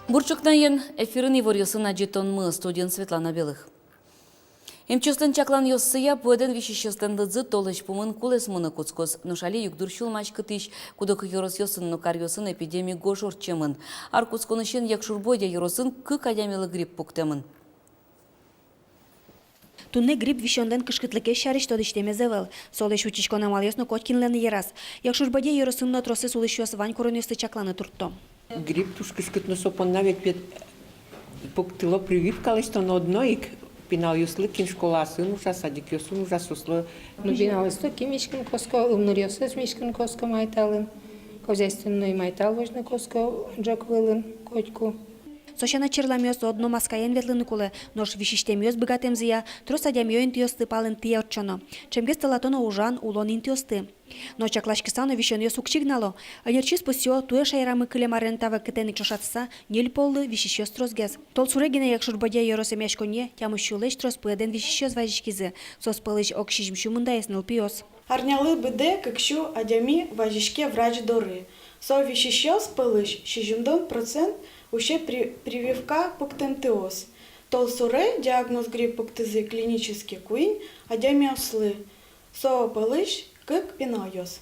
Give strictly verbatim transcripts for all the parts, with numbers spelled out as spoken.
Бур ӵукнаен! Эфирын иворъёсын адӟытонмы, студиын Светлана Белых. Эмчиослэн чакланъёссыя, пуэдэн висисьёслэн лыдзы толэзь пумын кулэс мыны кутскоз. Нош али югдур сюлмаськытӥсь куд-ог ёросъёсын но каръёсын эпидеми гож ортчемын. Ар кутсконысен Якшур-Бӧдья ёросын кык адямилы грипп пуктэмын. Туннэ грипп висёнлэн кышкытлыкез сярысь тодӥсьтэмез ӧвӧл. Солэсь утиськон амалъёс но котькинлэн йыраз. Якшур-Бӧдья ёросын но тросэз улӥсьёс вань куронъёсты чакланы туртто. Грипп туж кышкыт но, со понна ведь пе-, пуктыло прививка лэсьтоно одно ик пиналъёслы, кин школаосын ужа, садикъёсын ужа, соослы. Ну, пиналъёслы ке миськыны коско, ымныръёслы миськыны коско майталын, хозяйственной майтал возьыны коско ӝӧк вылын котьку. Со сяна, черламъёс одно маскаен ветлыны кулэ, нош висисьтэмъёс быгатэмзыя, трос адямиё интыосты палэнтӥ ортчоно. Ӵемгес тӧлато но ужан, улон интыосты. Но чакласькыса но висёнъёс уг чигнало. Ӧнерчиос пусъё, туэ шаерамы кылем арен та вакытэн ик ӵошатыса, ньыль поллы висисьёс тросгес. Толсуре гинэ Якшур-Бӧдья ёрос эмъяськонние тямыс сюлэсь трос пуэдэн висисьёс вазиськизы. Соос пӧлысь ог сизьым сю мындаез нылпиос. Арнялы быдэ кык сю адями вазиське врач доры. Со висисьёс пӧлысь сизьымдон процент усе при-, прививка пуктэмтыос. Толсуре диагноз грипп пуктӥзы клинически куинь адямиослы. Со пӧлысь кык пиналъёс.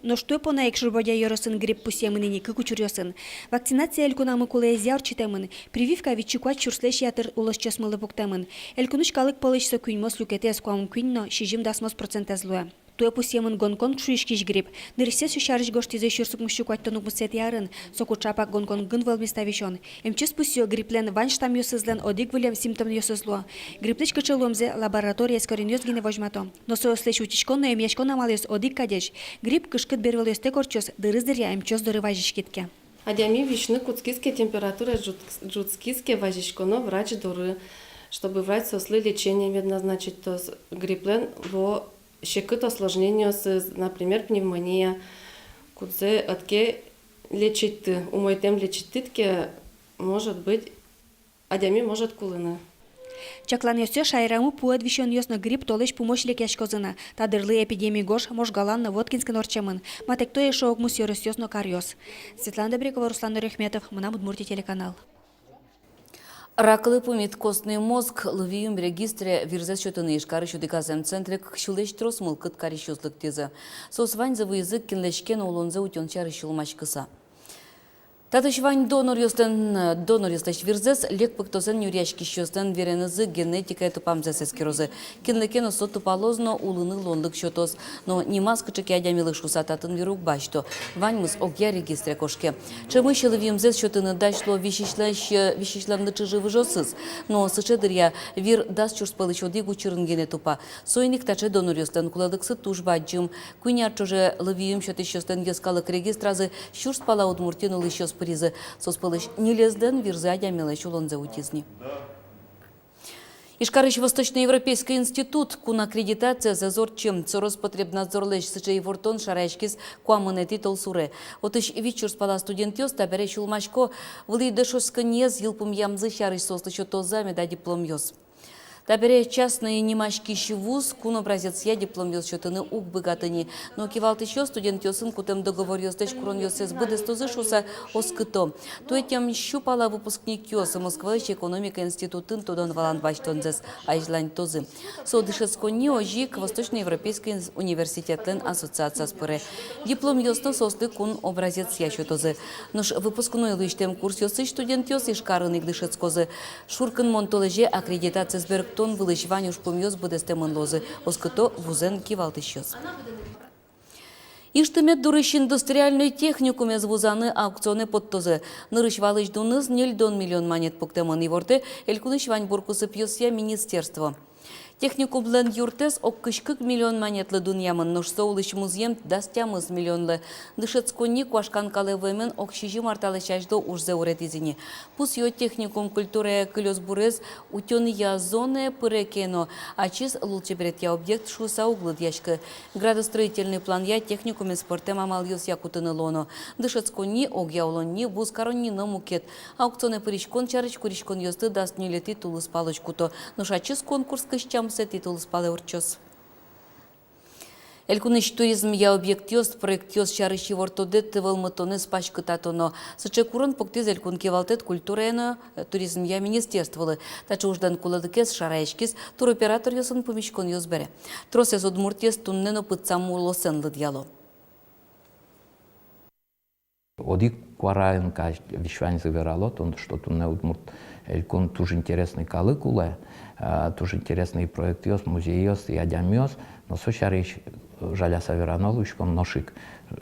Нош туэ понна Якшур-Бӧдья ёросын грипп пусъемын ини кык учыръёсын. Вакцинация элькунамы кулэезъя ортчытэмын. Прививка вить сю куать сюрслэсь ятыр улосчиосмылы пуктэмын. Элькунысь калык пӧлысь со куиньмос люкетэз, куамын куинь но сизьым дасмос процентэз луэ. Туэ пусъемын гонконг шуиськись грипп. Нырысьсэ со сярысь гожтӥзы сюрс укмыс сю куатьтон укмысэтӥ арын. Соку ӵапак Гонконгын вӧлмиз та висён. Эмчиос пусъё, грипплэн вань штаммъёсызлэн одӥг вылэм симптомъёсыз луо. Грипплэсь кыӵе луэмзэ лаборатория эскеронъёс гинэ возьмато. Но соослэсь утиськон но эмъяськон амалъёс одӥг кадесь. Грипп кышкыт бервылъёстэк ортчоз, дырыз дыръя эмчиос доры вазиськид ке. Адями висьыны кутскиз ке, температураез ӝут-, ӝутскиз ке, вазиськоно врач доры, чтобы врач соослы лечение мед назначить, то есть грипплэн луо секыт осложнениосыз, например, пневмония, кудзэ ӧд ке лечитьты, умойтэм лечитьтӥд ке, может быть, адями может кулыны. Чакланъёссэ, шаерамы пуэд висёнъёс но грипп толэзь пумозь лекъяськозы на. Та дырлы эпидеми гож Можгалан но Воткинскын ортчемын. Матэкто эшшо укмыс ёросъёс но каръёс. Светлана Добрякова, Руслан Нуриахметов, «Мынам Удмуртие» телеканал. Раклы пумит костный мозг лывйым регистре вирзэс сётыны Ижкарысь одӥгаз эмцентре кык сюлэсь трос мылкыд карисьёс лыктӥзы. Соос ваньзы вуизы кинлэсь ке но улонзэ утён сярысь сюлмаськыса. Татысь вань доноръёслэн, доноръёслэсь вирзэс лек пыктосэн нюръяськисьёслэн виренызы генетикая тупамзэс эскерозы. Кинлы ке но со тупалоз но улыны луонлык сётоз. Но нимаз кыӵе ке адямилы шуыса татын вир уг басьто. Ваньмыз огъя регистре кошке. Ӵемысь лывйымзэс сётыны дась луо висисьлэсь-, висисьлэмлы чыжы-выжыосыз. Но сыӵе дыръя вир дас сюрс пӧлысь одӥг учырын гинэ тупа. Соин ик таӵе доноръёслэн кулэлыксы туж бадӟым. Куинь ар ӵоже лывйым сётӥсьёслэн йӧскалык регистразы сюрс пала Удмуртиын улӥсьёс пыризы. Соос пӧлысь ньылезлэн вирзы адямилэсь улонзэ утиз ни. Ижкарысь Восточноевропейский институт кун аккредитациез ӧз ортчы. Со Роспотребнадзорлэсь сыӵе ивортон шараяськиз куамынэтӥ толсуре. Отысь вить сюрс пала студентъёс табере сюлмасько вылӥ дышетсконниез йылпумъямзы сярысь. Соослы сётозы-а меда дипломъёс. Табере частной нимаськись вуз кун образецъя дипломъёс сётыны уг быгаты ни. Но кивалтӥсьёс студентъёсын кутэм договоръёслэсь куронъёссэс быдэстозы шуыса оскыто. Туэ тямыс сю пала выпускникъёс Москваысь экономика институтын тодон-валан басьтонзэс азьланьтозы. Со дышетсконни озьы ик Восточноевропейский ин-, университетлэн ассоциацияз пыре. Дипломъёс но соослы кун образецъя сётозы. Нош выпускной луисьтэм курсъёсысь студентъёс Ижкарын ик дышетскозы. Шуркынмон толэзе аккредитациез берыктон вылысь вань ужпумъёс быдэстэмын луозы, оскыто вузэн кивалтӥсьёс. Ижтымет дурысь индустриальной техникумез вузаны аукционэ поттозы. Нырысь валысь дуныз ньыльдон миллион манет пуктэмын, ивортэ элькунысь ваньбур кусыпъёсъя министерство. Техникумлэн юртэз ог кызь кык миллион манетлы дунъямын, нош со улысь музъем дас тямыс миллионлы. Дышетсконни куашкан калэ вуэмен ог сизьым ар талэсь азьло ужзэ уретӥз ини. Пусъё, техникум культурая кылёсбурез утёнъя зонае пыре ке но, ачиз лулчеберетъя объект шуыса уг лыдъяськы. Градостроительной планъя техникумез пӧртэм амалъёсъя кутыны луоно. Дышетсконни, огъя улонни, вуз каронни но мукет. Аукционэ пыриськон сярысь куриськонъёсты дас ньылетӥ тулыспалозь куто. Нош ачиз конкурс кызь тямысэтӥ тулыспалэ ортчоз. Элькунысь туризмъя объектъёс, проектъёс сярысь ивортондэт вӧлмытонэз паськытатоно. Сыӵе курон пуктӥз элькун кивалтэт культурая но, э, туризмъя министерстволы. Таӵе ужлэн кулэлыкез шараяськиз туроператоръёсын пумиськонъёс бере. Тросэз Удмуртиез туннэ но пытсам улосэн лыдъяло. Одӥг куараын кадь висьваньзы верало, тон-, что туннэ Удмурт Элькун туж интересный калык улэ, а, туж интересный проектъёс, музейёс и адямиос, но со сярысь, жаляса верано луиськом, нош ик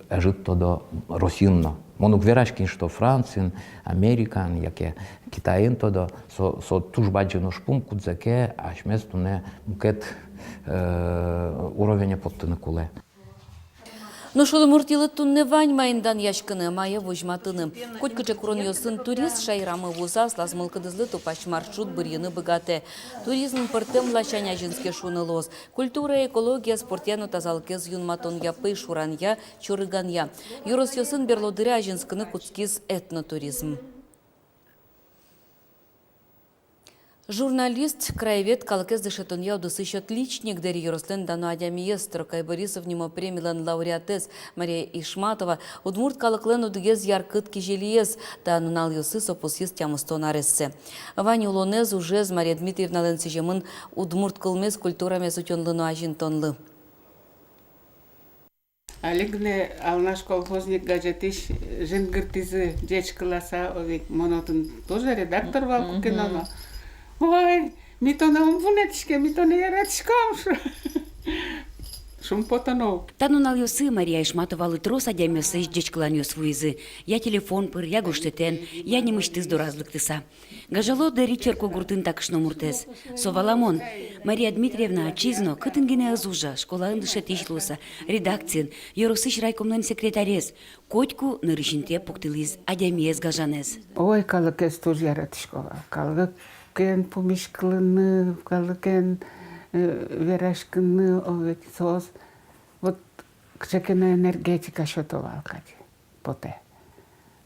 ӧжыт тодо Россиын но. Мон уг вераськы ни, что Франциын, Америкаын яке Китайын тодо, со, со туж бадӟым ужпум, кудзэ ке асьмес туннэ мукет, э, уровене поттыны кулэ. Нош Удмуртилы туннэ вань маин данъяськыны, мае возьматыны. Котькыӵе куронъёсын турист шаерамы вуыса аслаз мылкыдызлы тупась маршрут бырйыны быгатэ. Туризм пӧртэм ласянь азинске шуыны луоз. Культура, экология, спортъя но тазалыкез юнматонъя пӧйшуранъя, чорыганъя. Ёросъёсын берло дыре азинскыны кутскиз этнотуризм. Журналист, краевед, калыкез дышетонъя удысысь отличник, Дэри ёрослэн дано адямиез, Трокай Борисов нимо премилэн лауреатэз Мария Ишматова удмурт калыклэн одӥгез яркыт кизилиез. Та нуналъёсы со пусйиз тямыстон арессэ. Вань улонэз, ужез Мария Дмитриевналэн сӥземын удмурт кылмес, культурамес утёнлы но азинтонлы. Али гинэ «Алнаш колхозник» газетысь жингыртӥзы ӟечкыласа, о ведь, мон отын тоже редактор вал куке но. Ой, ми тонэ ум вунэтӥське, ми тонэ яратӥськом, шуо. Шумпотоно. Та нуналъёсы Мария Ишматовалы трос адямиослэсь ӟечкыланъёс вуизы. Я телефон пыр, я гожтэтэн, я нимысьтыз дораз лыктыса. Гажало Дэри черкогуртын та кышномуртэз. Со валамон, Мария Дмитриевна ачиз но кытын гинэ ӧз ужа, школаын дышетӥсь луыса, редакциын, ёросысь райкомлэн секретарез. Котьку нырысь интые пуктылӥз адямиез гажанэз. Ой, калыкез туж яратӥсько вал. Калыкен пумиськылыны, калыкен, э, вераськыны, о ведь соос вот кыӵе ке но энергетика сёто вал кадь. Потэ.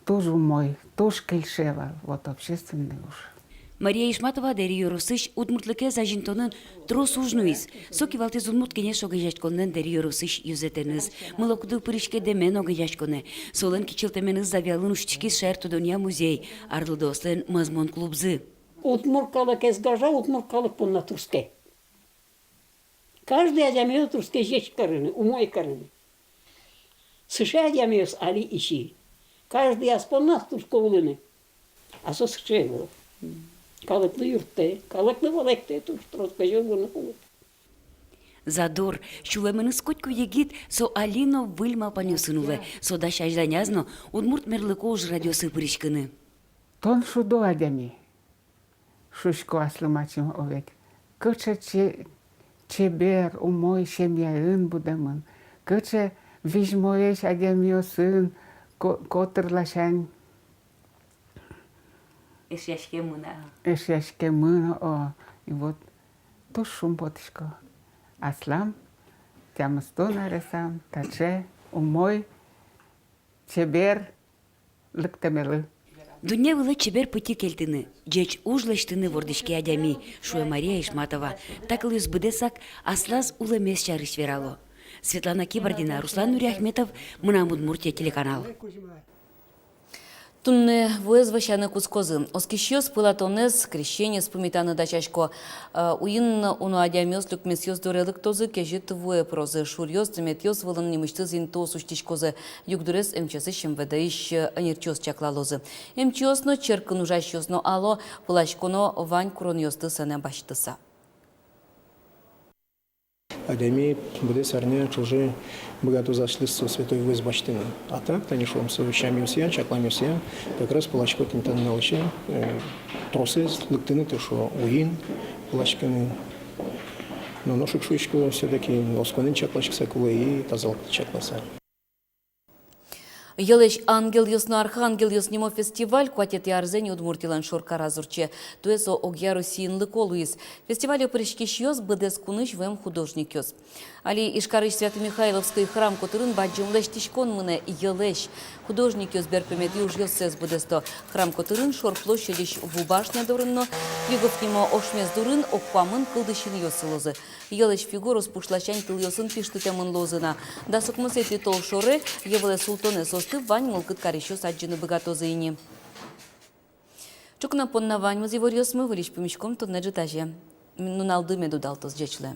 Туж умой, туж кельше вал, вот, общественный уж. Мария Ишматова Дэри ёросысь удмуртлыкез азинтонын трос уж нуиз. Со кивалтӥз Удмурт Кенеш огазеяськонлэн Дэри ёросысь ёзэтэныз. Мылокыдо пыриське «Дэмен» огазеяськонэ. Солэн кичӧлтэменыз Завьялын усьтӥськиз шаертодонъя музей, арлыдоослэн мӧзмон клубзы. Удмурт калыкез гажа, удмурт калык понна турске. Каждый адямиос турске ӟеч карыны, умой карыны. Сыӵе адямиос али ичи. Каждый ас понназ турско улыны. А со сыӵе ӧвӧл. Калыклы юрттэ, калыклы валэктэ, туж трос кызьы улыны кулэ. Задор, сюлэменыз котьку егит, со али но выль малпанъёсын улэ, со дась азьланяз но удмурт мерлыко ужрадъёсы пыриськыны. Тон шудо адями. Шуисько аслым ачим, о ведь. Кыӵе че-, чебер, умой семьяын будэмын. Кыӵе визьмоесь адямиосын ко-, котыр ласянь эшъяськемын, а. Эшъяськемын, о. И вот туж шумпотӥсько. Аслам тямыстон аресам таӵе умой, чебер лыктэмелы. Дунне вылэ чебер пытьы кельтыны, ӟеч уж лэсьтыны вордӥське адями, шуэ Мария Ишматова. Та кылъёс быдэсак аслаз улэмез сярысь верало. Светлана Кибардина, Руслан Нуриахметов, «Мынам Удмуртие» телеканал. Туннэ вуэз вӧсяны кутскозы. Оскисьёс пылатонэз, Крещениез пумитаны дасясько. Э, уин уно адямиос люкмесъёс доре лыктозы, кезьыт вуэ пырозы. Шуръёс, тыметъёс вылын нимысьтыз интыос усьтӥськозы. Югдурез МЧС-ысь, МВД-ысь, э, ӧнерчиос чаклалозы. Эмчиос но, черкын ужасьёс но ало, пыласьконо вань куронъёсты сэнэ басьтыса. Адями быдэс арня ӵоже быгатоз аслыз со святой вуэз басьтыны. А так, тани шуом, со сямъёсъя, чакламъёсъя, как раз пыласько тӥни та нуналысен, э, тросэз лыктыны, тыршо уин пыласькыны. Но нош ик шуисько, всё-таки осконэн чакласькыса кулэ и тазалык чакласа. Йӧлэсь «Ангелъёс но архангелъёс» нимо фестиваль куатетӥ арзэ ини Удмуртилэн шоркараз ортче. Туэ со огъя Россиын лыко луиз. Фестивале пыриськисьёс — быдэс кунысь вуэм художникъёс. Али Ижкарысь Свято-Михайловской храм котырын бадӟым лэсьтӥськон мынэ йӧлэсь. Художникъёс берпуметӥ ужъёссэс быдэсто. Храм котырын шор площадьысь Ву башня дорын но Флигов нимо ошмес дурын ог куамын кылдӥсьынъёс сылозы. Йӧлэсь фигураос пушласянь тылъёсын пиштытэмын луозы на. Дас укмысэтӥ толшоре йӧ вылэ султонэ соосты вань мылкыд карисьёс адӟыны быгатозы ини. Ӵукна понна ваньмыз иворъёсмы. Выльысь пумиськом туннэ ӝытазе. Нуналды мед удалтоз. Ӟеч луэ.